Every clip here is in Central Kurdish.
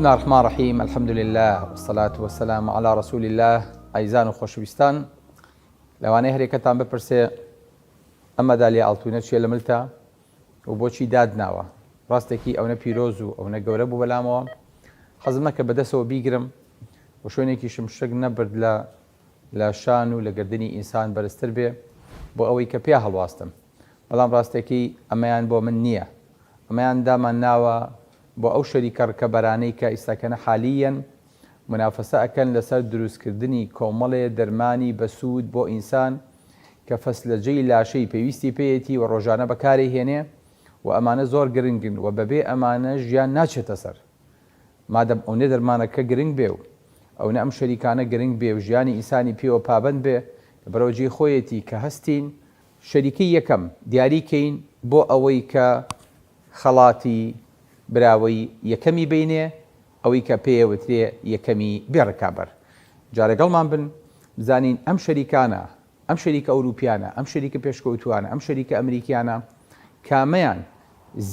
بسم الله الرحمن الرحیم الحمد لله والصلاة والسلام علی رسول الله ئایزان و خۆشەویستان لەوانەیە هەرێکەتان بپرسێ ئەم مەدالیا ئاڵتونە چیە لە ملتا و بۆچی دادناوە ڕاستێکی ئەونە پیرۆز و ئەونە گەورە بوو بەلامەوە حەزم نەکرد بەدەسەوە بیگرم و شوێنێکیشم شک نەبرد لە لە شان و لە گردنی ئینسان بەرزتر بێ بۆ ئەوەی کە پیا هەڵواستم بەڵام ڕاستێکی ئەمەیان بۆ من نییە ئەمەیان دامان ناوە بۆ ئەو شەریکە ڕکەبەرانەی کە ئیستاکەنە حالییەن مونافەسە ئەکەن لەسەر دروستکردنی کۆمەڵێ دەرمانی بەسوود بۆ ئینسان کە فەسلەجەی لاشەی پێویستی پێیەتی و ڕۆژانە بەکارێ هێنێ و ئەمانە زۆر گرنگن و بەبێ ئەمانە ژیان ناچێتە سەر مادەم ئەونە دەرمانەکە گرنگ بێ و ئەونە ئەم شەریکانە گرنگ بێ و ژیانی ئینسانی پێوە پابەند بێ لەبەرئەوە جێی خۆیەتی کە هەستین شەریکەی یەکەم دیاری کەین بۆ ئەوەی کە خەڵاتی براوەی یەکەمی بینێ، ئەوەی کە پێی ئەوترێ یەکەمی بێ ڕکابەر. جا لەگەڵمان بن بزانین ئەم شەریکانە، ئەم شەریکە ئەوروپیانە، ئەم شەریکە پێشکەوتووانە، ئەم شەریکە ئەمریکیانە کامەیان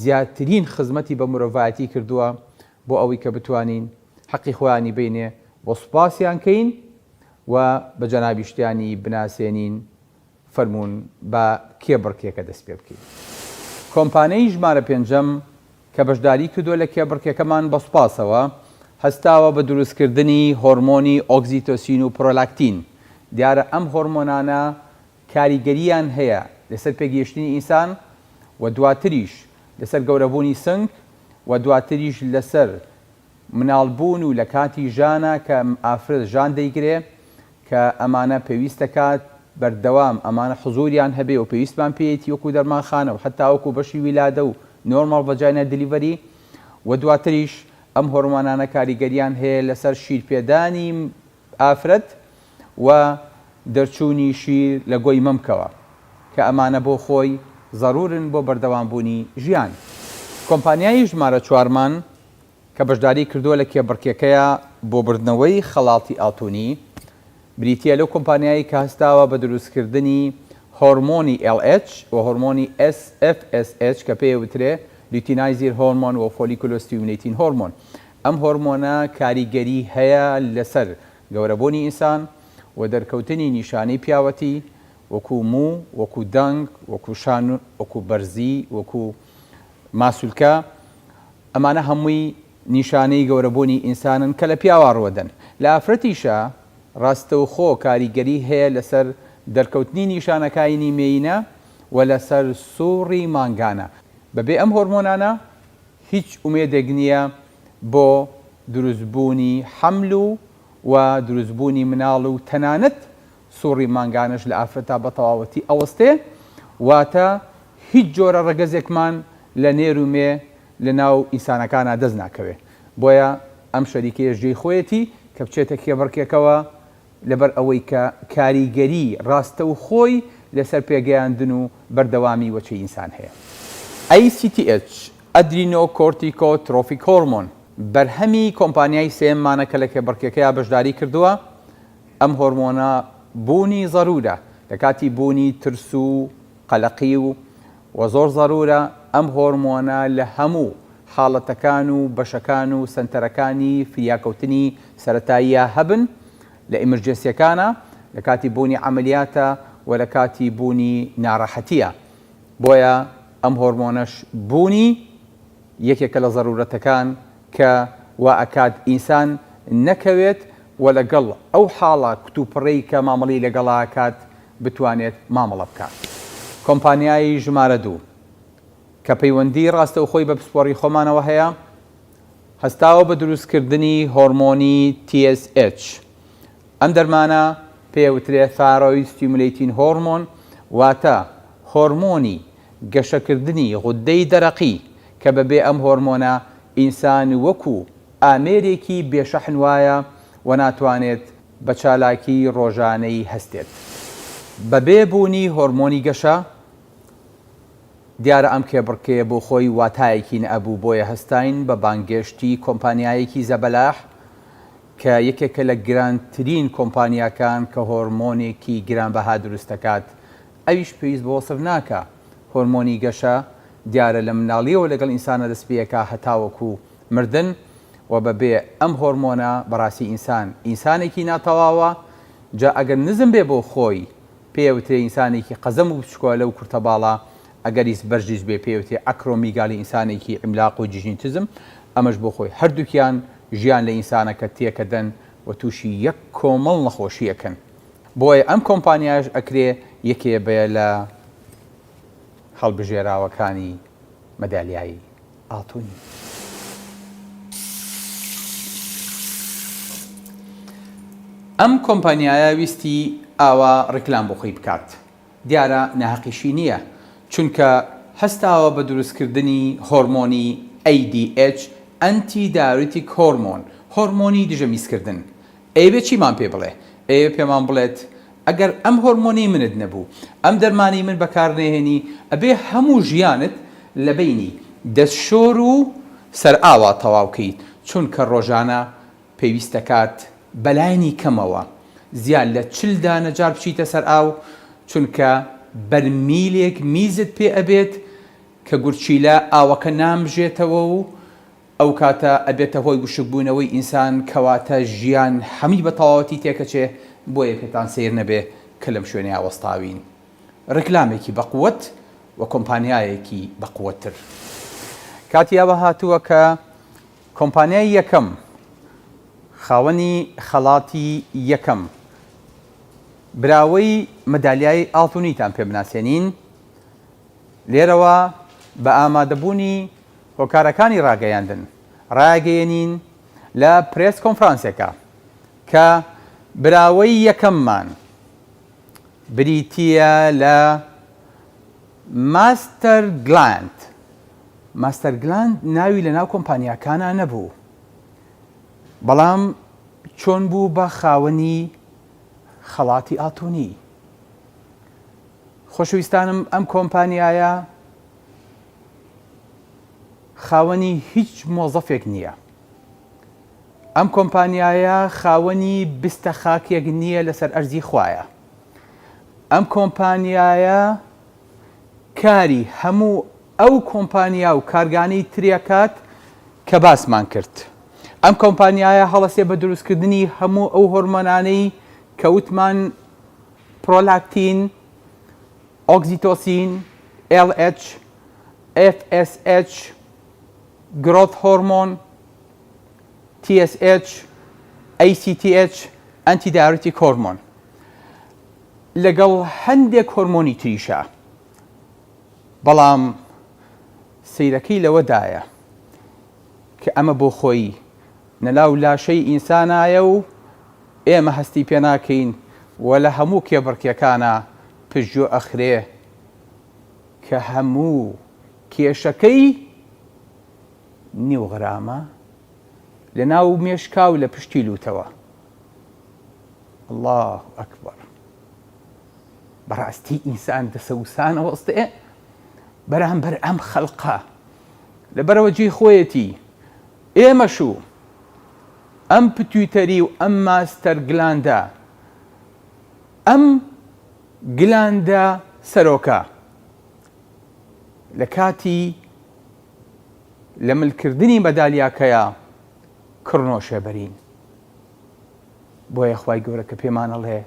زیاترین خزمەتی بە مرۆڤایەتی کردووە بۆ ئەوەی کە بتوانین حەقی خۆیانی بینێ و سوپاسیان کەین و بە جەنابیشتیانی بناسێنین. فەرموون با کێبڕکێکە دەست پێ بکەین. کۆمپانیی ژمارە پێنجەم کە بەشداری کردووە لە کێبڕکێکەمان بە سوپاسەوە هەستاوە بە دروستکردنی هۆرمۆنی ئۆکزیتۆسین و پرۆلاکتین، دیارە ئەم هۆرمۆنانە کاریگەرییان هەیە لەسەر پێگەیشتنی ئینسان و دواتریش لەسەر گەورەبوونی سنگ و دواتریش لەسەر مناڵبوون و لە کاتی ژانا کە ئافرەت ژان دەیگرێ کە ئەمانە پێویستەکات بەردەوام ئەمانە حزوریان هەبێ و پێویستمان پێیەتی وەکو دەرمانخانە و حەتا وەکو بەشی ویلادە و normal vaginal delivery و دواتریش ئەم هۆرمۆنانە کاریگەریان هەیە لەسەر شیرپێدانی ئافرەت و دەرچوونی شیر لە گۆی مەمکەوە کە ئەمانە بۆ خۆی زەرورن بۆ بەردەوامبوونی ژیان. کۆمپانیای ژمارە چوارمان کە بەشداری کردووە لە کێبڕکێکەیا بۆ بردنەوەی خەڵاتی ئاڵتونی، بریتییە لەو کۆمپانیایەی کە هەستاوە بە دروستکردنی هۆرمۆنی LH و هۆرمۆنی FSH کە پێی ئەوترێ luteinizing hormone و follicle stimulating hormone. ئەم هۆرمۆنە کاریگەری هەیە لەسەر گەورەبوونی ئینسان و دەرکەوتنی نیشانەی پیاوەتی وەکو موو، وەکو دەنگ، وەکو شان، وەکو بەرزی، وەکو ماسولکە. ئەمانە هەمووی نیشانەی گەورەبوونی ئینسانن کە لە پیاوا ڕوەدەن. لە ئافرەتیشا ڕاستەوخۆ کاریگەری هەیە لەسەر دەرکەوتنی نیشانەکاینی مێینە و لەسەر سوڕی مانگانە. بەبێ ئەم هۆرمۆنانە هیچ ئومێدێک نییە بۆ دروستبوونی حەمل و و دروستبوونی مناڵ و تەنانەت سوڕی مانگانەش لە ئافرەتا بە تەواوەتی ئەوەستێ واتە هیچ جۆرە ڕەگەزێکمان لە نێر و مێ لە ناو ئینسانەکانا دەست ناکەوێ بۆیە ئەم شەریکەیەش جێی خۆیەتی کە بچێتە کێبڕکێکەوە لەبەر ئەوەی کە کاریگەری ڕاستەوخۆی لەسەر پێگەیاندن و بەردەوامی وەچەی ئینسان هەیە. ACTH، Adrenocorticotropic Hormone، بەرهەمی کۆمپانیای سێیەممانە کە لە کێبڕکێکەیا بەشداری کردووە، ئەم هۆرمۆنە بوونی زەرورە لە کاتی بوونی ترس و قەلەقی و وە زۆر زەرورە ئەم هۆرمۆنە لە هەموو حاڵەتەکان و بەشەکان و سەنتەرەکانی فریاکەوتنی سەرەتاییا هەبن لە emergency یەکانا لە کاتی بوونی عەمەلیاتە و لە کاتی بوونی ناڕەحەتیە بۆیە ئەم هۆرمۆنەش بوونی یەکێکە لە زەرورەتەکان کە وا ئەکات ئینسان نەکەوێت و لەگەڵ ئەو حاڵە کتوپڕەی کە مامەڵەی لەگەڵا ئەکات بتوانێت مامەڵە بکات. کۆمپانیای ژمارە دوو کە پەیوەندی ڕاستەوخۆی بە پسپۆڕی خۆمانەوە هەیە، هەستاوە بە دروستکردنی هۆرمۆنی TSH. ئەم دەرمانە پێی ئەوترێ Thyroid Stimulating Hormone واتە هۆرمۆنی گەشەکردنی غوددەی دەرەقی کە بەبێ ئەم هۆرمۆنە ئینسان وەکو ئامێرێکی بێ شەحن وایە و ناتوانێت بە چالاکی ڕۆژانەی هەستێت. بەبێ بوونی هۆرمۆنی گەشە، دیارە ئەم کێبڕکێیە بۆ خۆی واتایەکی نەئەبوو بۆیە هەستاین بە بانگێشتی کۆمپانیایەکی زەبەلاح کە یەکێکە لە گرانترین کۆمپانیاکان کە هۆرمۆنێکی گرانبەها دروست دەکات ئەویش پێویست بە وەسف ناکا هۆرمۆنی گەشە دیارە لە مناڵیەوە لەگەڵ ئینسانا دەست پێ ئەکا هەتاوەکو مردن. و بە بێ ئەم هۆرمۆنە بەڕاستی ئینسان ئینسانێکی ناتەواوە جا ئەگەر نزم بێ بۆ خۆی پێی ئەوترێ ئینسانێکی قەزەم و بچکۆلە و کورتەباڵا ئەگەریس بەرزیش بێ پێی ئەوترێ acromegaly ئینسانێکی عیملاق و gigantism ئەمەش بۆ خۆی هەردووکیان ژیان لە ئینسانەکە تێکەدەن و تووشی یەک کۆمەڵ نەخۆشی ئەکەن بۆیە ئەم کۆمپانیایەش ئەکرێ یەکێ بێ لە هەڵبژێراوەکانی مەدالیای ئاڵتونی. ئەم کۆمپانیایە ویستی ئاوا ڕیکلام بۆ خۆی بکات، دیارە ناهەقیشی نییە، چونکە هەستاوە بە دروستکردنی هۆرمۆنی ADH Anti-Diuretic Hormone، هۆرمۆنی دژە میزکردن. ئەیەوێ چیمان پێ بڵێ؟ ئەیەوێ پێمان بڵێت ئەگەر ئەم هۆرمۆنەی منت نەبوو، ئەم دەرمانەی من بەکار نەهێنی، ئەبێ هەموو ژیانت لە بەینی دەستشۆر و سەرئاوا تەواو کەیت، چونکە ڕۆژانە پێویستەکات بەلایەنی کەمەوە زیاد لە 40 دانە جار بچیتە سەر ئاو، چونکە بەرمیلێک میزت پێ ئەبێت کە گورچیلە ئاوەکە نامژێتەوە و ئەوکاتە ئەبێتە هۆی وشکبوونەوەی ئینسان کەواتە ژیان هەمووی بە تەواوەتی تێکەچێ بۆیە پێتان سەیر نەبێ کە لەم شوێنەیا وەستاوین ڕیکلامێکی بەقوەت و کۆمپانیایەکی بەقوەتتر. کاتی ئەوە هاتووە کە کۆمپانیای یەکەم خاوەنی خەڵاتی یەکەم براوەی مەدالیای ئاڵتونیتان پێ بناسێنین لێرەوە بە ئامادەبوونی هۆکارەکانی ڕاگەیاندن ڕایەگەیەنین لە پرێس کۆنفرانسێکا کە براوەی یەکەممان بریتییە لە ماستەر گلاند. ماستەر گلاند ناوی لەناو کۆمپانیاکانا نەبوو، بەڵام چۆن بوو بە خاوەنی خەڵاتی ئاڵتونی؟ خۆشەویستانم ئەم کۆمپانیایە خاوەنی هیچ مۆزەفێک نییە. ئەم کۆمپانیایە خاوەنی بستە خاکێک نییە لەسەر ئەرزی خوایە. ئەم کۆمپانیایە کاری هەموو ئەو کۆمپانیا و کارگانەی ترەکات کە باسمان کرد. ئەم کۆمپانیایە هەڵەسێ بە دروستکردنی هەموو ئەو هۆرمۆنانەی کە وتمان پرۆلاکتین، ئۆکسیتۆسین، LH، FSH، growth hormone، TSH، ACTH، antidiuretic hormone، لەگەڵ هەندێک هۆرمۆنی تریشا. بەڵام سەیرەکەی لەوەدایە کە ئەمە بۆ خۆی نەلاو لاشەی ئینسانایە و ئێمە هەستی پێ ناکەین و لە هەموو کێبڕکێکانا پشتگوێ ئەخرێ کە هەموو کێشەکەی نیو غرامە لە ناو مێشکا و لە پشتی لوتەوە. اللە اکبر بەڕاستی ئینسان دەسەوسانە وەستێ بەرامبەر ئەم خەڵقە لەبەرەوە جێی خۆیەتی ئێمەش و ئەم pituitary و ئەم master gland ە ئەم gland ە سەرۆکە لە کاتی لە ملکردنی مەدالیاکەیا کڕنۆشێ بەرین بۆیە خوای گەورە کە پێمان ئەڵێ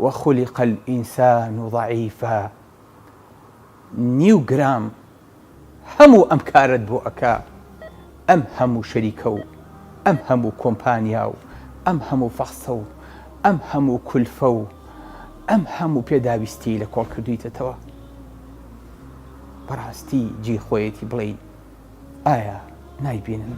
وخلق الانسان ضعیفا نیو گرام هەموو ئەم کارەت بۆ ئەکا ئەم هەموو شەریکە و ئەم هەموو کۆمپانیا و ئەم هەموو فەحسە و ئەم هەموو کولفە و ئەم هەموو پێداویستی لە کۆڵ کردویتەتەوە بەڕاستی جێی خۆیەتی بڵێین ئایا نایبینن؟